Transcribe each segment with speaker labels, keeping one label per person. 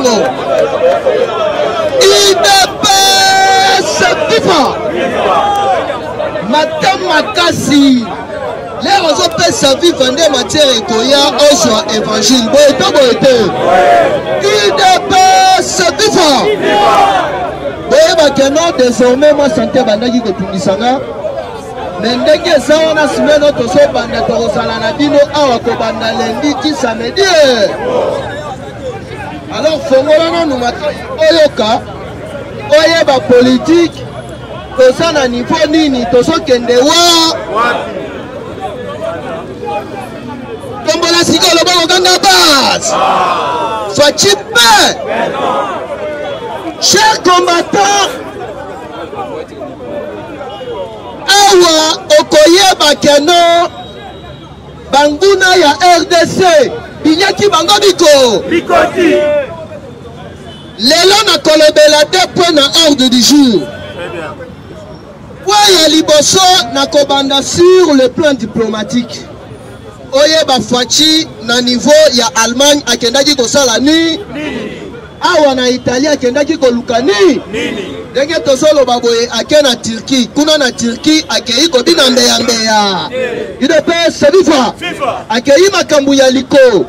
Speaker 1: yango. Udps viva! Matin makasi lere ozopesa viva nde matière ekoya ozwa évangile boye to boye te. Udps viva! Boyeba ke non, désormais mwa sante ebandaki kotungisa nga, me ndenge eza wana, semaine oyo tozobanda, tokozala na bino awa kobanda lundi ti samedi. Alors fongola nanu matoi oyoka, oyeba politike toza na niveau nini, tozokende wa tombola sikoyo loboko kanga base Fatshi pe. Cher combattant, awa okoyeba keno banguna ya RDC binyaki bango biko
Speaker 2: bikoti.
Speaker 1: Lelo nakolobela deux points na ordre du jour. Point ya liboso, nakobanda sur le plan diplomatique. Oyeba Fatshi na niveau ya Allemagne akendaki kosala nini, awa na Italie akendaki koluka nini, ndenge tozoloba boye ake na Turquie, kuna na Turquie akei kobina mbeya mbeya. UDPS viva! Akei makambo ya liko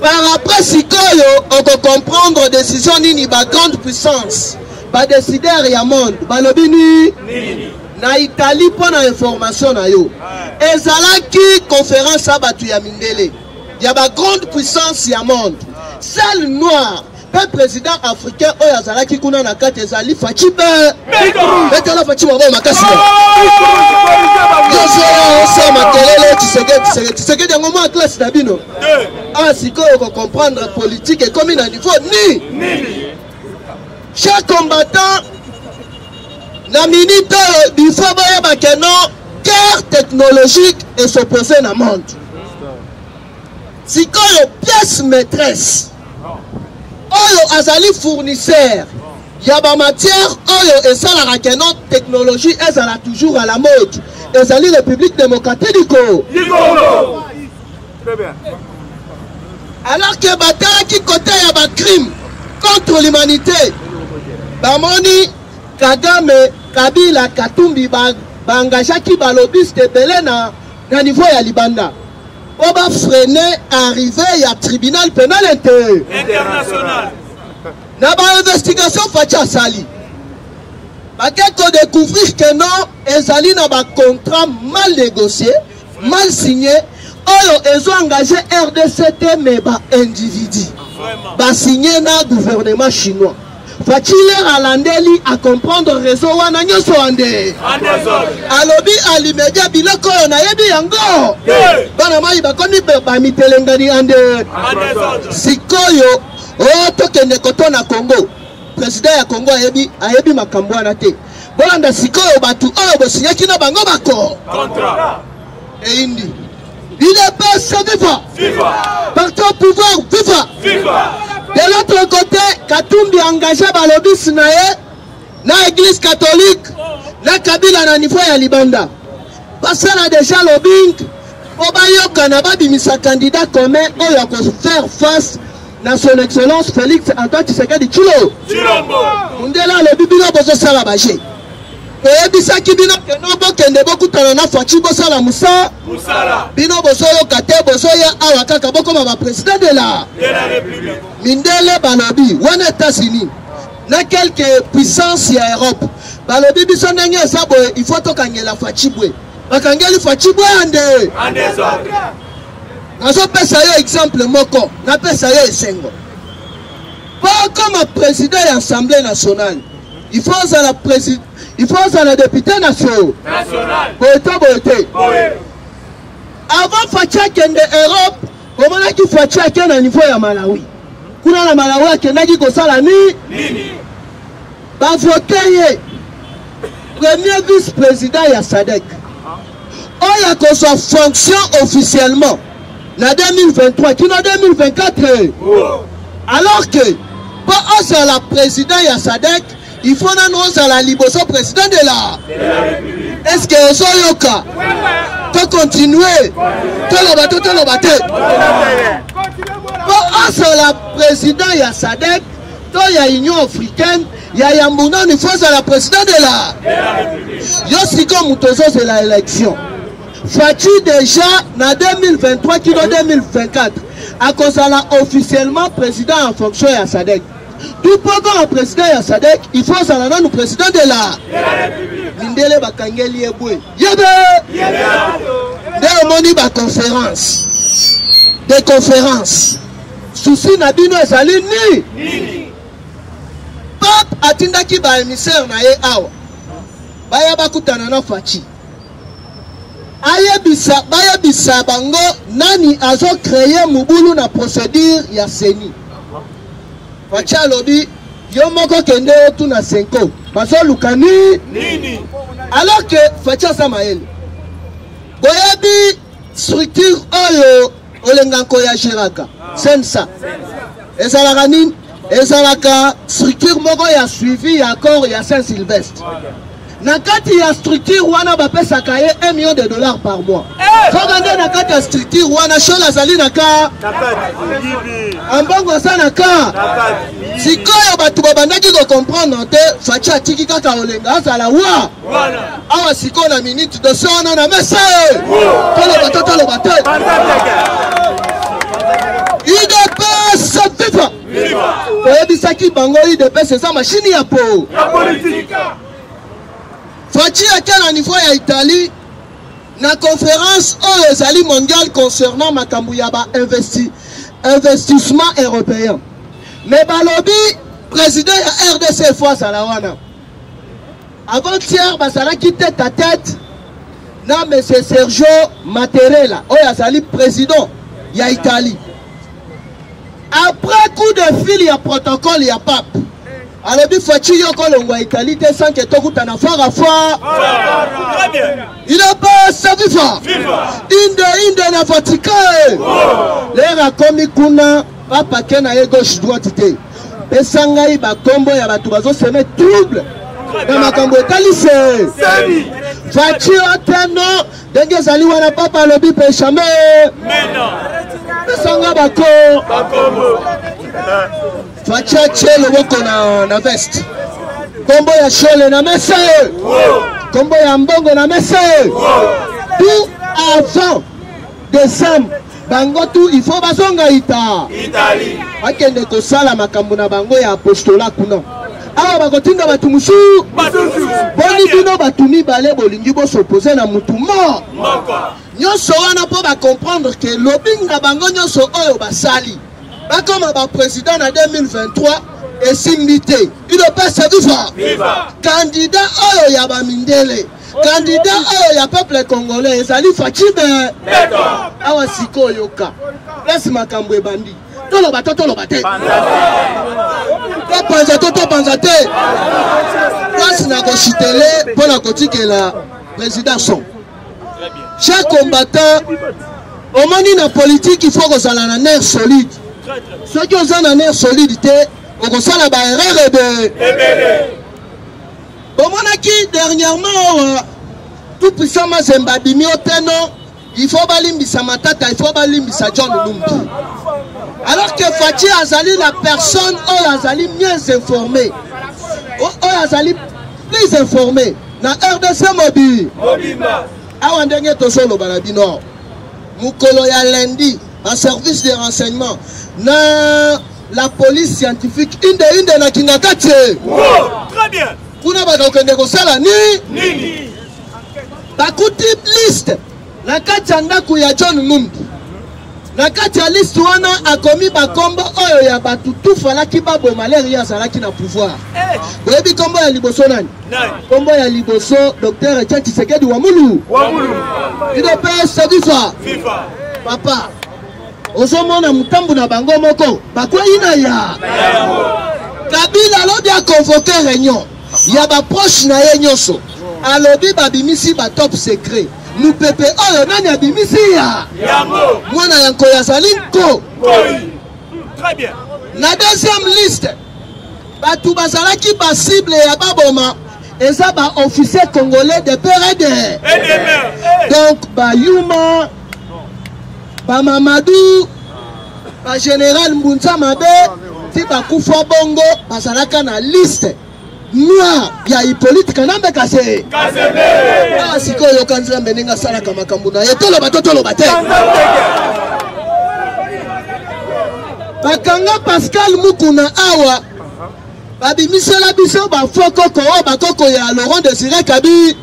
Speaker 1: par après. Sikoyo okocomprendre décision nini ba grande puissance, badécideur ya monde balobi ni na Italie. Mpo na information na yo, ezalaki conférence ya bato ya mindele, ya bagrande puissance ya monde. Seul noir mpe président africain oyo azalaki kuna na kati ezali Fatshi be. Betela Fatshi maboko makasi. Osa makelele, Tshisekedi, Tshisekedi, Tshisekedi, yango mwa classe na bino. Ah, sikoyo okocomprendre politique ekomi na niveau ni. Chaque combattant na minute oyo, bifo boyeba ke non, guerre technologique esopose na monde. Sikoyo pièce maîtresse oyo azali fournisseur ya bamatière oyo esalaka ke non, technologie ezala toujours à la mode, ezali République démocratique du Congo. Alors que batalaki côté ya bacrime contre l'humanité, bamoni Kagame, Kabila, Katumbi baengageaki balobiste ebele na niveau ya libanda mpo bafreiner arrivée ya Tribunal pénal
Speaker 2: international.
Speaker 1: Na bainvestigation Fatshi asali, bake kodécouvrir que non, ezali na bacontrat mal négocié, mal signé, oyo ezoengage RDC te, me baindividu basigné na gouvernement chinois. Fatshi lere alandeli, acomprendre réseau wana nyonso ande, alobi alimedia biloko oyo nayebi yango. Bana mai bakomi bamitelengani ande. Sikoyo oyo tokende koto na Congo, président ya Congo ayebi, ayebi makambo wana te. Bolanda sikoyo bato oyo bosinyaki na bango bako eyindi. UDPS viva! Parti au pouvoir viva! De l'autre côté, Katumbi engagé balobisi na ye na église catholique na Kabila na niveau ya libanda, basala déjà lobbying mpo bayokana, babimisa candidat commun oyo akofaire face na Son Excellence Félix Antoine Tshisekedi Tshilo. Mundele alobi bino bozosala baje, toyebisaki bino keno bokende bokutana na Fatshi, bosala mosala, bino bozoyoka te, bozoya awa kaka bokoma baprésident de la. Mindele balobi wana, États-Unis na quelque puissance ya Europe balobi biso ndenge eza boye, il faut tokangela Fatshi bwe. Bakangeli Fatshi bwe ande. Nazopesa yo exemple moko, napesa yo esengo. Mpo okoma président ya Assemblée nationale, il faut ozala président, il faut ozala député national. Boye to boye te? Avant Fatshi akende Europe, omonaki Fatshi ake na niveau ya Malawi. Kuna na Malawi akendaki kosala nini? Bavote ye premier vice président ya SADC, oyo akozwa fonction officiellement na 2023 kino 2024. Alors que mpo ozala président ya SADC, il faut nanu ozala liboso président de la. Est ce que ozoyoka? Tocontinue, toloba to toloba te? Mpo azala président ya SADC to ya Union africaine ya yambo nani fo azala président de la yo. Sikoyo moto ozozela élection, Fatshi déjà na 2023 kino 2024 akozala officiellement président en fonction ya SADC. Tout po kaka président ya SADC, il faut azala nanu président de la. Mindele bakangeli ye bwe yebe nde omoni baconférence de conférence. Souci na bino ezali nini? Pape atindaki baémissaire na ye awa, baya bakutana na Fatshi, ayebisa, bayebisa bango nani azocréer mobulu na procédure ya CENI. Fatshi alobi: yo moko kende otuna CENCO, bazoluka nini? Alors que Fatshi aza mayele. Boyebi structure oyo Olenganko ya géraka, CNSA, ezalaka nini? Ezalaka structure moko ya suivi ya accord ya Saint Sylvestre. Na kati ya structure wana bapesaka ye 1 million de dollars par mois. Soki nde na kati ya structure wana, Shol azali na ka, Ambongo aza na ka. Sikoyo bato babandaki kocomprendre te. Fatshi atiki kaka Olenga azala wa awa. Sikoyo na minute, dossier wana na mesa. Toloba to toloba te? UDPS viva! Toyebisaki bango, UDPS eza mashini ya po. Fatshi ake na niveau ya Italie na conférence oyo ezali mondiale concernant makambo ya ba investissement européen, mais balobi président ya RDC fo azala wana. Avant-hier bazalaki tête à tête na monsieur Sergio Mattarella oyo azali président ya Italie. Après coup de fil ya protocole ya pape, alobi: Fatshi, yo kolongwa Italie te sans que tokutana fort à fort. UDPS viva! Inde inde na Vatican. Lere akomi kuna, papa ke na ye gauche droite te: pesa ngai bakombo ya bato bazosemer trouble na makambo etali se. Fatshi oteno ndenge ezali wana, papa alobi peshame, pesanga bako. Fatshi atie loboko na veste, kombo ya Shole na mesa, kombo ya Mbongo na mesa. Tout avant décembre, bango tu il faut bazonga ita, bakende kosala makambo na bango ya apostolat kuna. Awa bakotinda bato mosusu. Boni bino bato mibale bolingi bos'opposer na mutu mo nyonso wana mpo bacomprendre que lobbying na bango nyonso oyo basali bakoma baprésident na 2023 esimbi te. UDPS viva! Candidat oyo ya bamindele, candidat oyo ya peuple congolais ezali Fatshi be. Awa sikoyo yoka place makambo ebandi. Toloba to toloba te? Topanza to topanza te? Place na koshitele mpo na kotikela président son. Chaque combattant, omoni, na politique il faut kozala na nerf solide. Soki oza na nerf solide te, okosala baerreur ebele. Bomonaki dernièrement awa, tout puissant Mazembe abimi oteno: il faut balimbisa Matata, il faut balimbisa John Numbi, alors que Fatshi azali la personne oyo azali mieux informé, oyo azali plus informé na RDC mobi. Awa ndenge tozoloba na bino, mokolo ya lundi, baservice de renseignement na la police scientifique, inde inde na Kinga Kati.
Speaker 2: Très bien.
Speaker 1: Kuna bakokende kosala ni?
Speaker 2: Nini?
Speaker 1: Bakuti liste na kati ya ndako ya John Numbi. Na kati ya liste wana akomi bakombo oyo ya bato tufalaki baboma lere ye azalaki na pouvoir. Boyebi kombo ya liboso nani? Kombo ya liboso, Dr Etienne Tshisekedi Wamulu. UDPS viva! Papa, ozomona motambu na bango moko bakwei na ya Kabila. Alobi aconvoquer réunion ya baproche na ye nyonso. Alobi babimisi batop secret mopepe oyo nani abimisi ya mwana ya nkoyi azali nko. Na deuxième liste, bato bazalaki bacible ya baboma eza baofficier congolais de père et de, donc bayuma, bamamadou. Bagénéral Mbunza mabe ti bakufa bongo bazalaka na liste noire ya Hippolyte Kanambe Kase. Ah, sikoyo yoka Nzambe ndenge asalaka makambo na ye, toloba to toloba te. Bakanga Pascal Mukuna awa babimisela biso bafo koko oyo bakoko ya Laurent Desire Kabi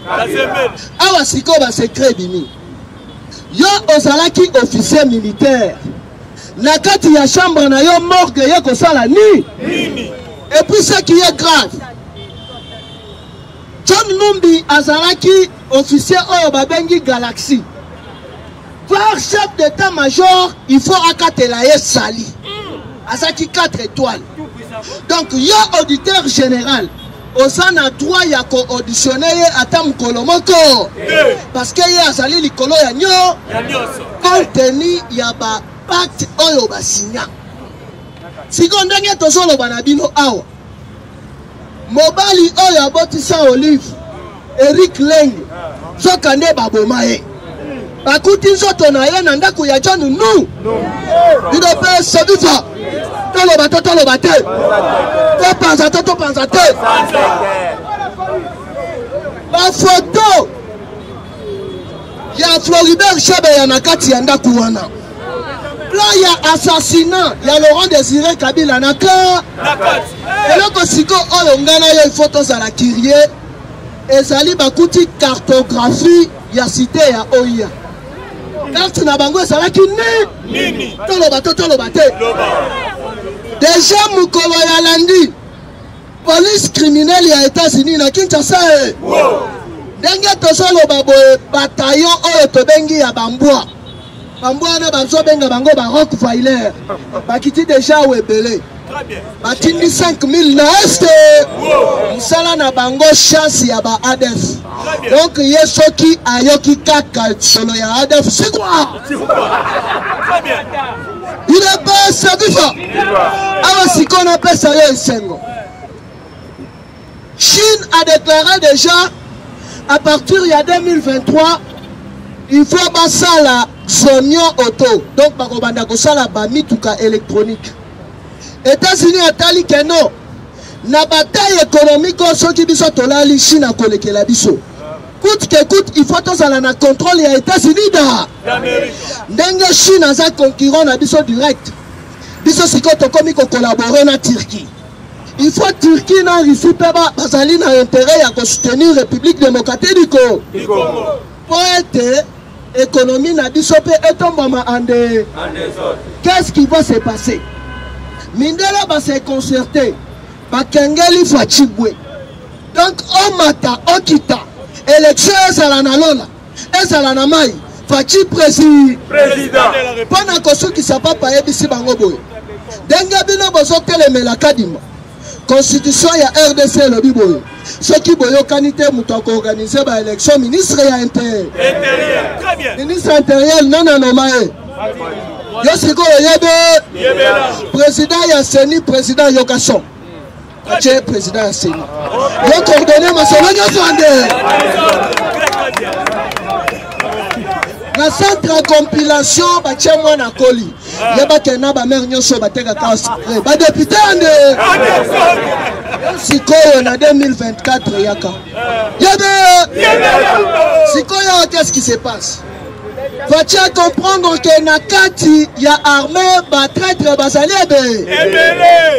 Speaker 1: awa sikoyo basecret ebimi. Yo ozalaki officier militaire na kati ya chambre na yo morgue ye kosala ni et puis ce qui est grave, John Numbi azalaki officier oyo babengi Galaxy par chef d'état-major, il faut akatela ye sali azalaki 4 étoiles. Donc yo auditeur général oza na droit ya ko-auditionne ye ata mokolo moko, parce que ye azali likolo ya nyo compte tenu ya bapacte oyo basinya. Sikoyo ndenge tozoloba na bino awa, mobali oyo abotisa Olive Eric Leng, nzoka nde baboma ye, bakuti nzoto na ye na ndako ya John Nu. Bino mpe sedufa, toloba to toloba te, topanza to topanza te. Bafoto ya Floribert Chebeya na kati ya ndako wana, plan ya assassinat ya Laurent Désiré Kabila na ka eloko. Siko oyo ngai na yo il faut tozala curieux, ezali bakuti cartographie ya cité ya Oya, carte na bango ezalaki nini? Toloba to toloba te. Deja mokolo ya lundi, police criminelle ya États-Unis na Kinshasa e ndenge tozoloba boye, bataillon oyo tobengi ya bambwa bambwa wana bazobenga bango ba Rottweiler bakiti deja awa ebele, batindi 5000 na este. Mosala na bango chasse ya ba ADF. Donc ye soki ayoki kaka solo ya ADF, sikwa UDPS viva. Awa sikoyo napesa yo esengo, Chine a déclaré déjà à partir ya 2023 il faut basala Sonion auto, donc bakobanda kosala bamituka électronique. États-Unis atali keno na bataille économique oyo, soki biso tolali, Chine akolekela biso coûte que coûte. Il faut tozala na contrôle ya États-Unis da ndenge Chine aza concurrent na biso direct. Biso sikoyo tokomi kocollaborer na Turquie. Il faut Turquie na Russie mpe bazali na intérêt ya kosoutenir République démocratique du Congo mpo ete économie na biso mpe etombama. Ande qu'est-ce qui va se passer? Mindele base concerté, bakengeli Fatshi bwe. Donc omata okita, élection ezala na lola, ezala na mai, Fatshi président. Mpo na kosukisa, papa ayebisi bango boye: ndenge bino bozotelemela Kadima, constitution ya RDC elobi boye, soki boyokani te, moto akoorganiser baélection, ministre ya intérieur. Ministre intérieur nani anoma ye? Yo sikoyo oyebe président ya CENI, président yoka son atie président ya CENI, yo coordonne masolo nyonso ande na centre ya compilation. Batie mwana koli ye, bakende na bamare nyonso batekaka badéputé ande. Sikoyo na 2024 yaka yebe. Sikoyo qu'est-ce qui se passe? Fatshi comprendre que na kati ya armée batraître bazali ebe.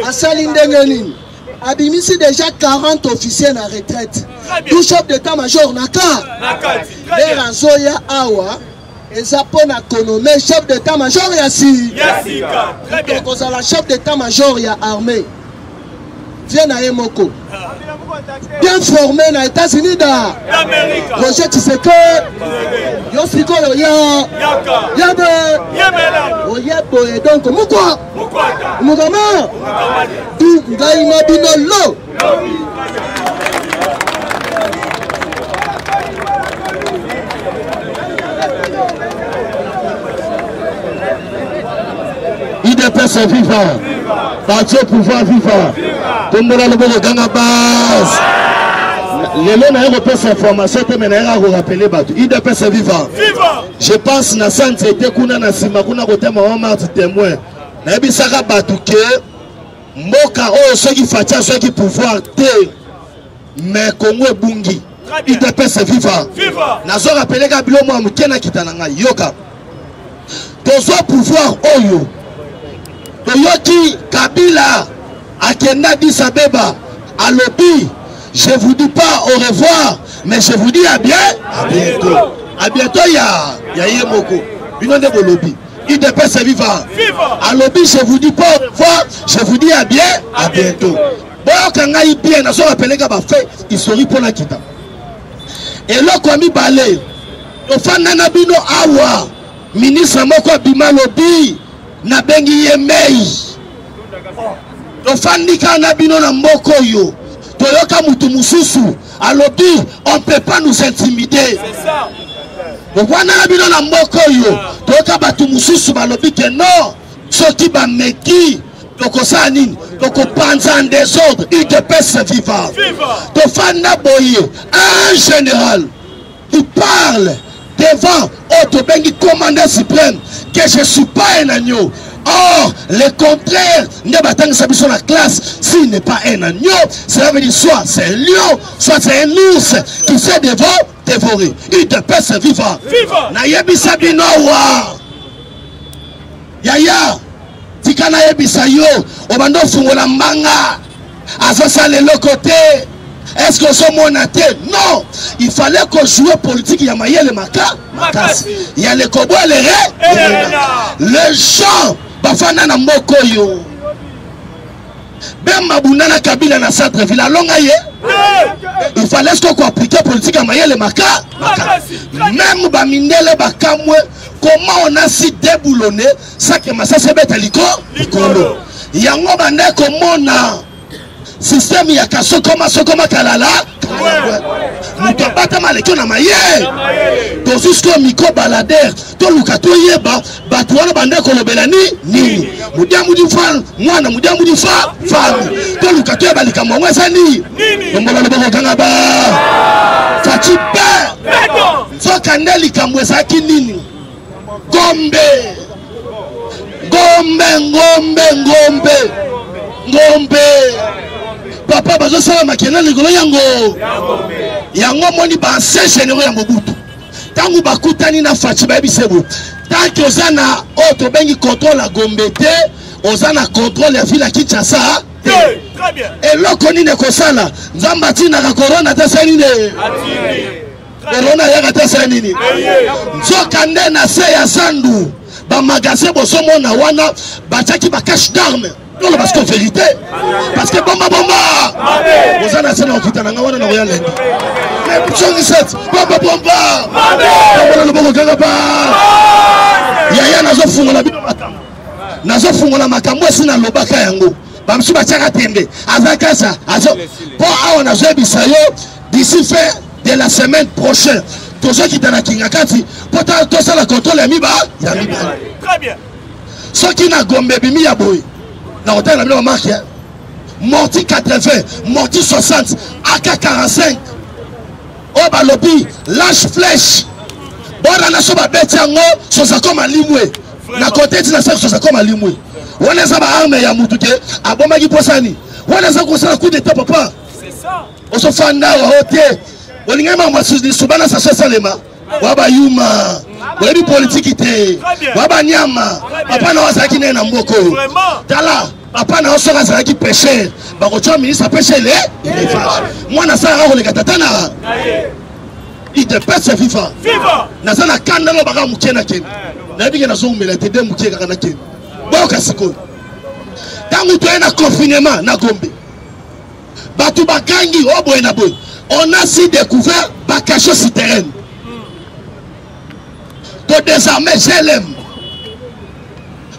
Speaker 1: Asali ndenge nini? Abimisi déjà 40 officiers na retraite, tout chef d'état major na ka lere azoya awa eza mpo na konommer chef d'état major ya si tokozala chef d'état major ya armée vie na ye moko bien formé na États-Unis da Roger Tshisekedi. Yo sikoyo ya yabe oye boye, donc mokwa mokama tu ngai na bino lo.
Speaker 3: UDPS viva! Parti au pouvoir viva! Tombola loboko, ganga base. Lelo naye kopesa information te, me nayaka korappeler bato. UDPS viva! Je pense na sa nzete kuna na nsima kuna kotema wa Marte témoin. Nayebisaka bato ke mboka oyo soki Fatshi azwaki pouvoir te, mais Congo ebungi. UDPS viva. Nazo rappeler ka bilo mwa moke na kita na ngai. Yoka. Tozwa pouvoir oyo. Toyoki Kabila akenda Addis Abeba alobi je vous dis pas au revoir mais je vous dis à bien à bientôt. À bientôt ya ya ye moko. Bino nde bolobi. UDPS viva. Alobi je vous dis pas au revoir, je vous dis à bien à bientôt. Boyoka ngai bien, nazo rappeler ka ba fait historique pona kita. Eloko ya mibale, tofanda na bino awa, ministre moko abima lobi, nabengi ye mei. Tofandi kaka na bino na mboka oyo, toyoka mutu mosusu alobi on peut pas nous intimider. Tofanda na bino na mboka oyo, toyoka bato mosusu balobi ke non, soki bameki tokosala nini, tokopanza en désordre. UDPS viva. Tofanda boye, un général qui parle devant oyo tobengi commandant suprême que je suis pas un agneau. Or, le contraire, nde batangisa biso na classe, s'il n'est pas un agneau, cela veut dire soit c'est un lion, soit c'est un ours qui s'est dévoré. UDPS viva. Nayebisa bino awa. Yaya, tika nayebisa yo, obanda ofungola mbanga, azosala eloko te. Est-ce que ozomona te? Non, il fallait qu'on joue politique ya mayele maka makasi. Ya le kobo elere. Les gens bafanda na mboka oyo. Bemba bunda na Kabila na centre-ville alonga ye. Il fallait ce qu'on applique politique ya mayele maka makasi. Même ba mindele bakamwe comment on a si déboulonné ça que masasi ebeta liko likolo. Yango banda komona système ya kasokoma sokoma kalala moto abatama aleki na maye. Tozwi sikoyo micro baladeur, toluka toyeba bato wana banda kolobela ni nini. Mudiamudi fa mwana, mudiamudi fa fami, toluka toyeba likambo yango eza nini. Tombola loboko kanga ba Fatshi pe nzoka nde likambo ezalaki nini? Gombe, gombe, ngombe, ngombe, ngombe. Papa bazosala makena likolo yango. Yango moni ba anciens généraux ya Mobutu. Tango bakutani na Fatshi bayebi sebo. Tant que oza na oyo tobengi contrôle ya Gombe te, oza na contrôle ya ville ya Kinshasa te. Eloko nini ekosala? Nzambe atindaka corona te asali nini? Corona ayaka te asali nini? Nzoka nde na se ya zandu ba magasin bozomona wana batiaki ba cache d'armes. Non, parce que vérité, parce que bomba bomba, oza na se na okita na nga wana na koya lendi. Mais 17 bomba bomba, bomba loboko kaka ba. Yaya nazofungola bino makambo, nazofungola makambo esi nalobaka yango. Bamsu batiaka tembe, aza kasa, azo po awa nazoyebisa yo d'ici fin de la semaine prochaine tozokita na Kingakati po tosala contrôle ya miba ya mibale.
Speaker 2: Très bien.
Speaker 3: Soki na Gombe ebimi ya boye, na kotala na bino ba marque, hein? Morti 80, morti 60, AK 45. Oyo balobi lâche flèche. Bora na so babeti yango, soza koma limwe. Na côté ti na sek soza koma limwe. Wana eza ba arme ya mutu ke abomaki posani. Wana eza kosala coup d'état papa.
Speaker 2: C'est ça.
Speaker 3: Osofanda awa ote. Olingaki makambo ya lisuba na sashe esalema. Wa bayuma. Boyebi politiki te. Wa banyama. Papa na yo azalaki naye na mboka oyo. Tala, papa na yo soki azalaki pêcheur, bakotia ministre pêche ele élevage. Mwana asalaka koleka tata na UDPS viva. Naza na kanda no baka moke na kende. Nayebi ke nazoumela te de moke kaka na kende. Boyoka sikoyo. Ntango toye na confinement na Gombe, bato bakangi oyo boye na boye, on a si découvert ba cachot souterraine. To désarmer GLM.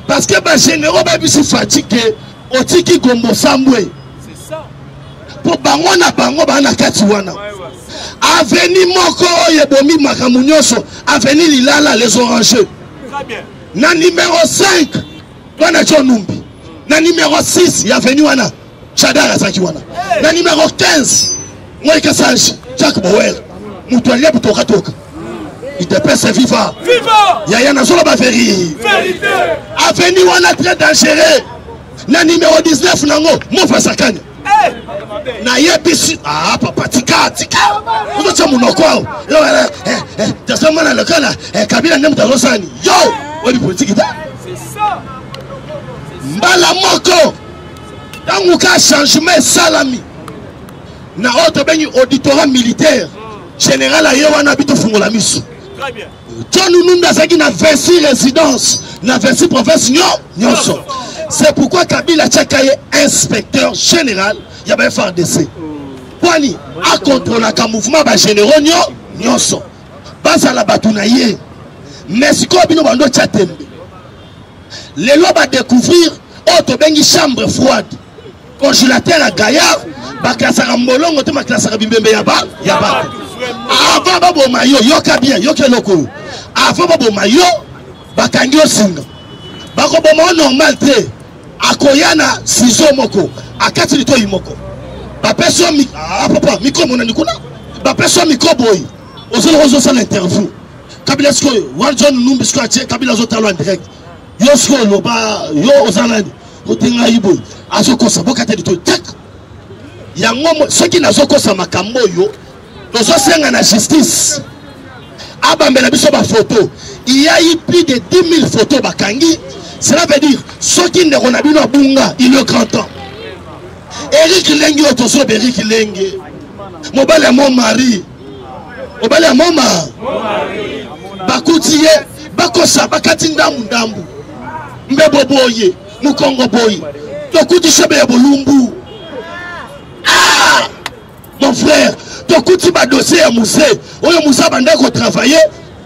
Speaker 3: Parce que ba généraux bayebisi Fatshi ke otiki Gombo Sambwe. Po bango na bango ba na kati wana. Avenue moko oyo ebomi makambo nyonso, avenue Lilala les Orangers. Na numéro 5 wana John Numbi. Na numéro 6 ya avenue wana Chadar azalaki wana. Na numéro 15 Ngoy Kasanji, Jack Bauer, moto alia butoka toka. UDPS viva.
Speaker 2: Viva.
Speaker 3: Yaya nazoloba vérité.
Speaker 2: Vérité.
Speaker 3: Avenue wana très dangereux. Na numéro 19 nango mofasakanya.
Speaker 2: Eh!
Speaker 3: Nayebisi ah papa tika tika. Ozotia monoko awa. Eh, eh, tozomona lokola eh, Kabila nde moto azosani. Yo, oyebi politiki te. Mbala moko ntango ka changement esalami na oyo tobengi auditorat militaire général aye wana bitofungola miso. John Numbi azalaki na 26 résidence na 26 province nyonso. C'est pourquoi Kabila atiaka ye inspecteur général ya ba FARDC. Kwani akontrolaka mouvement ba généraux nyonso bazala bato na ye. Mais sikoyo bino bando tya tembe. Lelo ba découvrir oyo tobengi chambre froide. Congélateur ya gaillard baklasaka mbolongo te baklasaka bimbembe ya ba ya bato. Avant baboma yo, yoka bien, yoka eloko oyo. Avant baboma yo, bakangi yo singa. Bakoboma yo normal te. Akoya na ciseau moko, akati litoyi moko. Bapesi yo ah, papa, micro emonani kuna. Bapesi yo micro boye. Ozoloko ozosala interview. Kabila sikoyo, wana John Numbi sikoyo atie Kabila azotala en direct. Yo sikoyo loba, yo oza nani? Ote ngai boye azokosa bokata litoyi tak yango. Soki nazokosa makambo oyo, tozosenga na justice abambela biso bafoto. Il y a eu plus de 10 000 photos bakangi. Cela veut dire soki ndeko na bino abunga, il est grand temps. Eric Lenge oyo tozoba, Eric Lenge mobali ya mon mari, mobali ya moma, bakuti ye bakosa bakati ndambu ndambu mbebo boye mokongo boye tokuti shebe ya bolumbu. Ah! Mon frère, tokuti ba dossier ya musée oyo musée abandaki kotravailler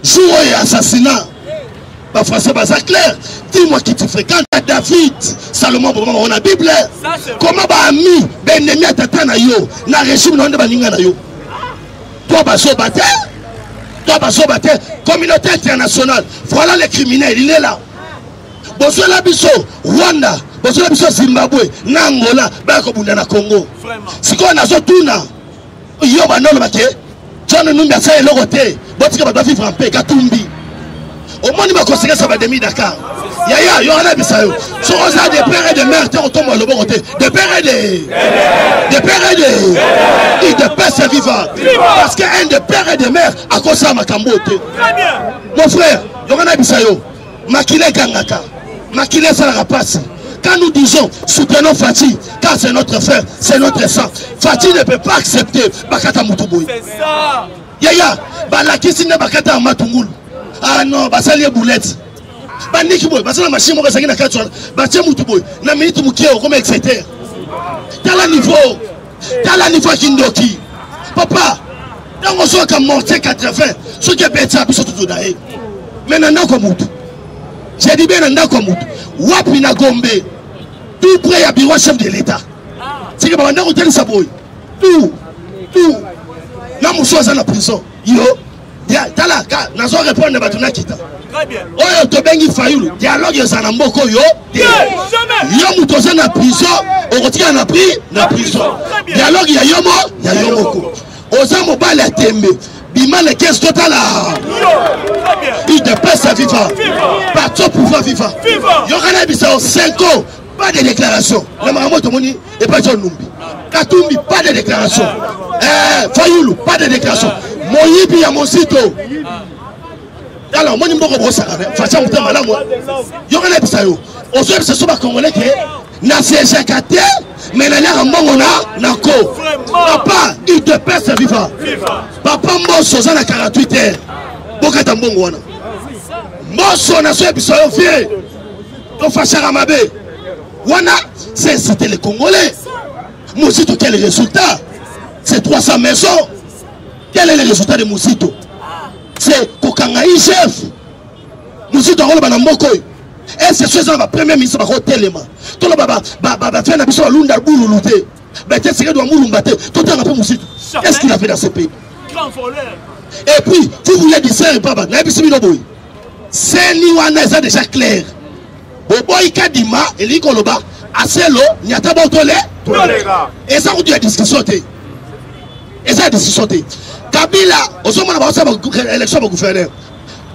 Speaker 3: jour oyo ya assassinat. Ba français baza clair, dis-moi qui tu fréquentes. David, Salomon, boma bango na Bible. Comment ba ami, ba ennemi ya tata na yo, na régime na yo nde baninga na yo. Toi bazoba te, toi bazoba te. Communauté internationale, voilà les criminels, il est là. Bozwela biso Rwanda, bozwela biso Zimbabwe na Angola, baya kobunda na Congo. Sikoyo nazotuna yo bandolo bake John Numbi asala eloko te, botika bato bavivre en paix. Katumbi omoni bakonsekanse ya bademi Dakar. Yaya yo wana bisa yo soki oza de père et de mère te, otombola loboko te. De père et de de père et de UDPS viva, parce que un de père et de mère akosala makambo te. Mon frère, yo wana bisa yo makila ekangaka, makila esalaka pasi. Quand nous disons soutenons Fatshi, car c'est notre frère, c'est notre sang. Fatshi ne peut pas accepter bakata mutu boye. Yaya, balakisi nde bakata ya matungulu. Ah non, basali ye boulette. Bandiki boye, basala machine moko ezalaki na kati wana, batie mutu boye, na minute mokie okoma etc. Tala niveau, tala niveau ya kindoki. Papa, ntango ozoyoka mortier 80, soki ebetisa biso tutu na ye. Mais na ndako mutu, j'ai dit bien na ndako ya mutu, wapi na Gombe, tout près ya bureau chef de l'État. Sike babanda kotelisa boye, tout, tout. Na mosusu aza na prison. Yo, ya, tala, ka, nazo répondre bato na kita. Oyo tobengi Fayulu, dialogue eza na mboka oyo te. Yo moto oza na prison, okotikala na pri, na prison. Dialogue ya yo mo, ya yo moko. Oza mobali ya tembe, bima le 15 totala. UDPS viva, parti au pouvoir viva. Yoka na bisa 5 ans, pas de déclaration. Na makambo tomoni epai John Numbi. Katumbi, pas de déclaration. Fayulu, pas de déclaration. Moyibi ya Mosito. Tala omoni mboko bosaka facha motema malamu. Yoka na bisa yo. Ozoyebisa so ba Congolais ke na siégeaka te, mais naliaka mbongo na nako. Papa, UDPS viva. Papa Mboso oza na 48 heures. Bokata mbongo wana. Mboso nazoyebisa yo vie. Tofashaka mabe. Wana, c'est inciter les Congolais. Mosito, quel résultat? C'est 300 maisons. Quel est le résultat de Mosito? C'est kokanga IGF. Mosito akoloba na mboka oyo. Est-ce que soki ba premier ministre bakotelema? Toloba ba ba ba ba na biso balunda bululu te. Ba te sekedi wa mulumba te. Totanga pe Mosito. Qu'est-ce qu'il a fait dans ce pays?
Speaker 2: Grand voleur.
Speaker 3: Et puis, vous voulez distraire papa, nayebisi bino boye. Seni wana eza déjà clair. Boboyi Kadima elingi koloba aselo nyata botole. Eza kutu ya discussion te. Eza discussion te. Kabila ozomona baosala ba élection ba gouverneur.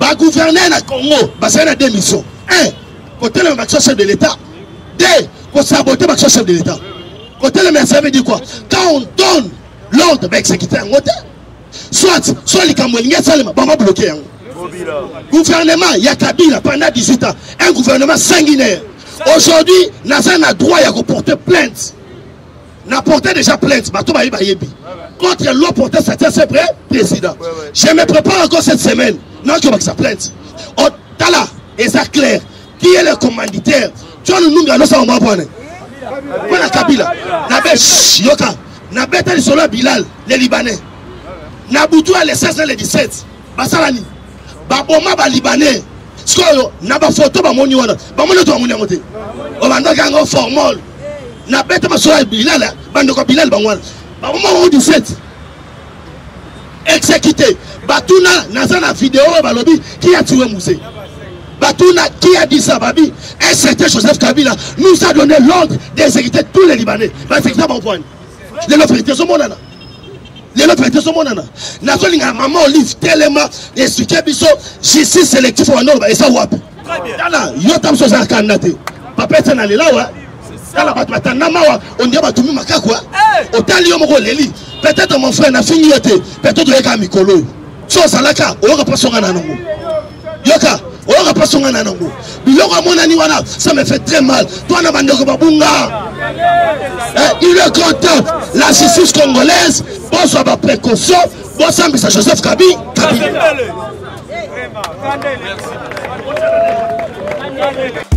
Speaker 3: Ba gouverneur na Congo basali na deux missions. 1. Kotelema baction chef de l'État. Deux, kosaboter baction chef de l'État. Kotelema, ça veut dire quoi? Quand on donne l'ordre, baexécuter yango te. Soit, soit likambo elingi esalema, bango bloquer yango. Gouvernement ya Kabila pendant 18 ans, un gouvernement sanguinaire. Aujourd'hui, naza na droit ya koporter plainte. Na porté déjà plainte, bato bayebi bayebi. Contre loi portée ça c'est prêt, président. Je me prépare encore cette semaine. Naoki obakisa plainte. Otala, eza clair. Qui est le commanditaire? John Numbi anosala mwa bwana. Mwana Kabila. Na be yoka. Na beta lisolo ya Bilal, les Libanais. Na butu ya le 16 na le 17. Basala nini? Baboma ba Libanais. Sikoyo na ba photo bamoni wana. Bamoni to bamoni yango te. Obandaki yango formol. Na beta masolo ya Bilal, bandeko Bilal bango wana. Baboma bango 17. Exécuté. Batuna naza na vidéo oyo balobi qui a tué Mzee. Batuna qui a dit ça babi? Un certain Joseph Kabila nous a donné l'ordre d'exécuter tous les Libanais. Ba exécuter bango poani. Lelo vérité ezomonana. Lelo vérité ezomonana. Nazolinga maman Olive telema expliquer biso justice sélective wana oloba eza wapi? Tala yo ta biso oza kanda te. Papa ete na lela wa. Tala bato batanda mawa on dirait batumi makaku. Otali yo moko oleli. Peut-être mon frère nafingi yo te. Peut-être oyeka mikolo oyo. So ozalaka oyoka mpasi onga na nango. Yoka oyoka mpasi onga na nango. Biloko amonani wana ça me fait très mal. Toi na bandeko babunga. Eh, il est grand temps la justice congolaise bozwa ba précaution bosambisa Joseph Kabila. Kabila.
Speaker 2: Merci.